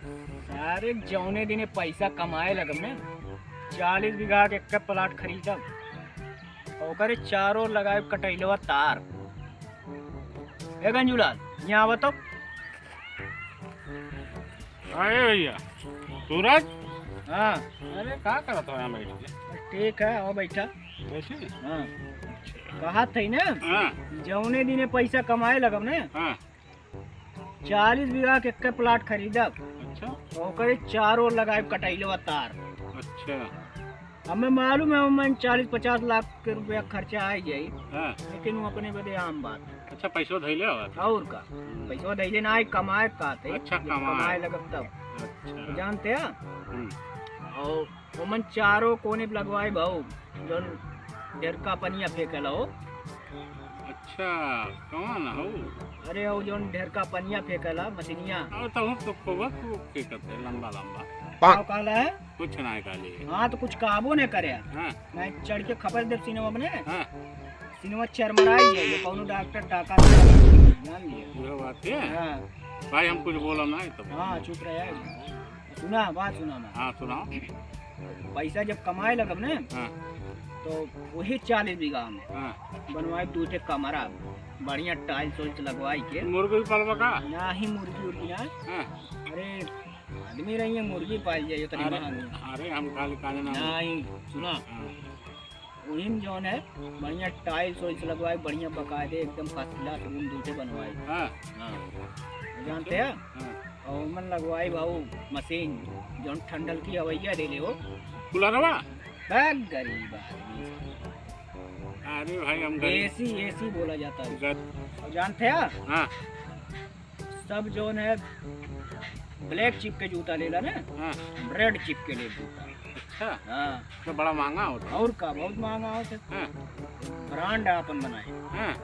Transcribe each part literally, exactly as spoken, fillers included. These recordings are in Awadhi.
सारे जौने दिने पैसा कमाए लगब ने, चालीस बीघा के एक प्लाट खरीदब, ओकरे चारों ओर लगाए कटैलवा तार। ए गंजूलाल, यहाँ आवा तो। अरे भैया, सूरज। हाँ। अरे, का करत हो यहाँ बैठ के? ठीक है, आओ बैठा। बैठी? हाँ। कहा थी ना, हाँ। जौने दिने पैसा कमाए लगब ने, हाँ। चालीस बीघा के एक प्लाट खरीदब। अच्छा। ओकरे चारों ओर लगाए कटैलवा तार। अच्छा। हमें मालूम है, ओमन चालीस पचास लाख के रुपया खर्चा आ ही जाई, हाँ। लेकिन वो अपने बदे आम बात। अच्छा, पैसो धैले हवा? और का, हम्म। पैसो धैले ना आई, कमाए का थे। अच्छा, जब कमाए। कमाए लगब तब। अच्छा। जानते हैं? हम्म। और ओमन चारों कोने पे लगवाए भाऊ, जौन ढेरका पनिया फेंकल हो। अच्छा, कौन हो? अरे, वो जौन ढेरका पनिया फेंकल है, मशीनिया। और तो हम तो खूब खूब फेंकत है, लंबा लंबा। का कहला है? कुछ ना कहले। हाँ, तो कुछ कहबो नहीं करे। हाँ। मैं चढ़ के खबर देब सिनेमा में ने। हाँ। सिनेमा चरमराई जाए, कौनो डॉक्टर टाका ना लगे, जान लिए। यह बात है। हाँ। भाई, हम कुछ बोला ना है तो। हाँ, चुप रहे। सुना, बात सुना ना। हाँ, सुनाओ। पैसा जब कमाए लगब ने, हाँ। तो वही चालीस बीघा में हाँ। बनवाए दू ठे कमरा, बढ़िया टाइल्स वाइल्स लगवाई के। मुर्गी भी पालबा का? नाही, मुर्गी उर्गी ना। हाँ। अरे, आदमी रहिए, मुर्गी पाल जाइए, तनी अरे, महंगी। अरे, हम खाली काले ना। नाही, सुना। हाँ। वही में जौन है, बढ़िया टाइल्स वाइल्स लगवाए, बढ़िया बकायदे एकदम फर्स्ट क्लास रूम दू ठे बनवाए। हाँ। हाँ। जानते हैं? हाँ। और ओमन लगवाए भाऊ मशीन, जौन ठंडल की हवैया दे ले हो। कूलरवा? बस गरीब आदमी। अरे भाई, हम गरीब। एसी, एसी बोला जाता है। गर- और जानते हैं? हाँ। सब जौन है ब्लैक चिप के जूता लेला ना, हाँ। रेड चिप के ले जूता। अच्छा। हाँ। तो बड़ा महंगा होता है। और का, बहुत महंगा होता है। हाँ। ब्रांड आपन बनाए। हाँ।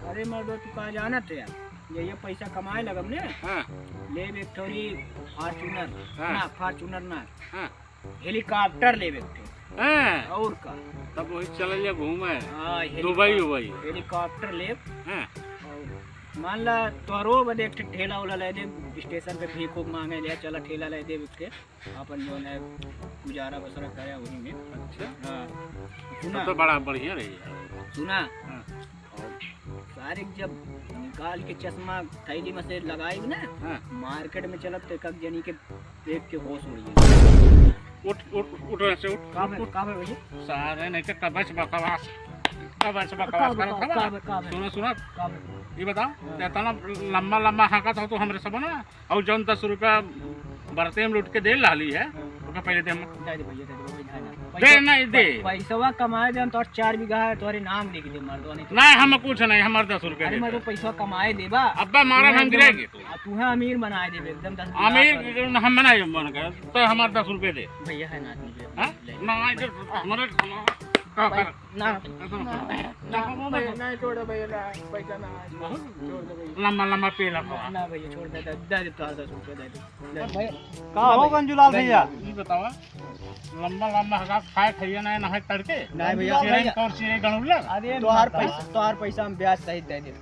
अरे मर्दो, तू का जानत है यार, ये, ये पैसा कमाए लगब ने, हाँ। लेब एक ठोरी फॉर्च्यूनर, हाँ। ना, फॉर्च्यूनर ना, हाँ। हेलीकॉप्टर लेब एक ठे। हाँ। और का? तब वही चल जा घूमे। हाँ, दुबई हेलीकॉप-, उबई। हेलीकॉप्टर लेब। हाँ। और मान ला तोहरो बदे एक ठे ठेला उला ले दे, स्टेशन पे भीख उख मांगे ले, चला ठेला ले दे एक ठे, अपन जौन है गुजारा बसरा करे वही में। अच्छा। हाँ। तब सुना? तो बड़ा बढ़िया रही है। सुना? हाँ। और सारे जब निकाल के चश्मा थैली में से लगाई ना, हाँ। मार्केट में चलब तो एक जनी के देख के होश उड़ गई। उठ, उठ, उठ यहाँ से, उठ, का उठ, भे-, उठ। का भे भैया? सारे नहीं तो कबस बकवास, कबस बकवास का करत भे, हवा। का भे, का भे? सुना, सुना। का भे? ये बताओ, हाँ। इतना लंबा, लंबा हाँकत हो तो हमरे सब ना, और जौन दस रुपया बरते में लूट के दे लाली है, हाँ। ओके पहले दे हम। दे दे भैया, दे दे भैया, दे दे। दे नहीं दे। पै-, पैसवा कमाए दे, हम तोर चार बीघा है, तोरे नाम लिख दे, मर्दवा, नहीं तो नहीं, हम कुछ नहीं, हमारे दस रुपया अरे दे मर्दवा, दे। पैसवा कमाए देबा। अब्बा मारा हम गिराएंगे। आ, तू है अमीर बनाए देबे एकदम, दस बीघा अमीर पर। हम बनाए बन गए, तो हमारे दस रुपये दे। भैया है ना आदमी पे हाँ? ले। ना, इधर हमारे, भाई, ना। ना, ना, ना, ना, ना, छोड़ दे भैया, ना, पैसा ना है। बहुत छोड़ दे भैया। लंबा, लंबा पेला ना, ना भैया, छोड़ दे, दे, दे दे, तो दस रुपये दे दे। दे दे। भाई, का हो गंजूलाल भैया? ये बतावा, लंबा, लंबा हगा खाए खाइए ना, ना है तड़के। नहीं भैया। चिरई भैया। कौन चिरई गणुल्ला? अरे तोहार पैसा, तोहार पैसा हम ब्याज सहित दे दे।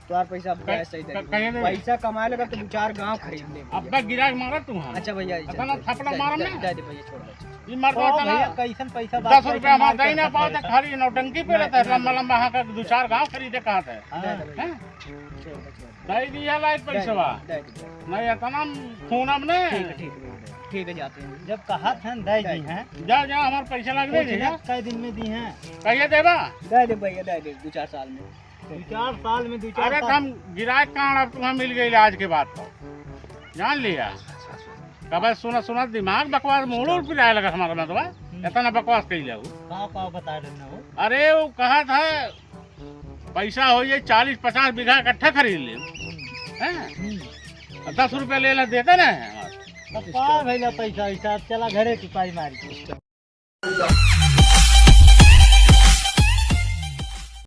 तोहार पैसा अब क-, कैसे दे क-, दे? कहिए दे। पैसा कमाए लगा तो दो चार गांव खरीद ले भैया। अब्बा गिरा के मारा तू हम। अच्छा भैया, इतना चल, थपड़ा चल, मारम चल, ना। दे दे भैया, छोड़ दे। ये मर ओ जाता भैया, ना। कैसन पैसा बात दस रुपया हमार दे ना पाओ तो खाली नौटंकी पे रहता है, लंबा लंबा हाँ का दो चार गांव खरीदे कहा था। हाँ। दे दे भैया। हैं? छोड़ दे, छोड़ दे। दे दिया लाई दे दे, पैसवा। दे दे, दे दे। नहीं इतना खून अब ने। ठीक है, ठीक है, ठीक है, जाते हैं। जब कहा था दे दी हैं। जा, जा, हमार पैसा लग कुछ दे ना, जा। कै दिन में दी हैं। कहिए देबा? दे दे भैया, दे दे, दो चार साल में। दो चार साल में, दो चार अरे साल। कम गिराए कान अब तुम्हें मिल गई आज के बाद तो। जान लिया। कब सुना सुना दिमाग बकवास मोड़ो पिराए लगा हमारा मतवा। हम्म। इतना बकवास कही जाऊ। का, का बता रहे ना हो? अरे वो कहा था पैसा हो ये चालीस पचास बीघा इकट्ठा खरीद ले। हम्म। हैं? हम्म। दस रुपया ले ला देता ना है हमारा। अब का भैया पैसा वैसा, अब चला घरे की पाई मारी।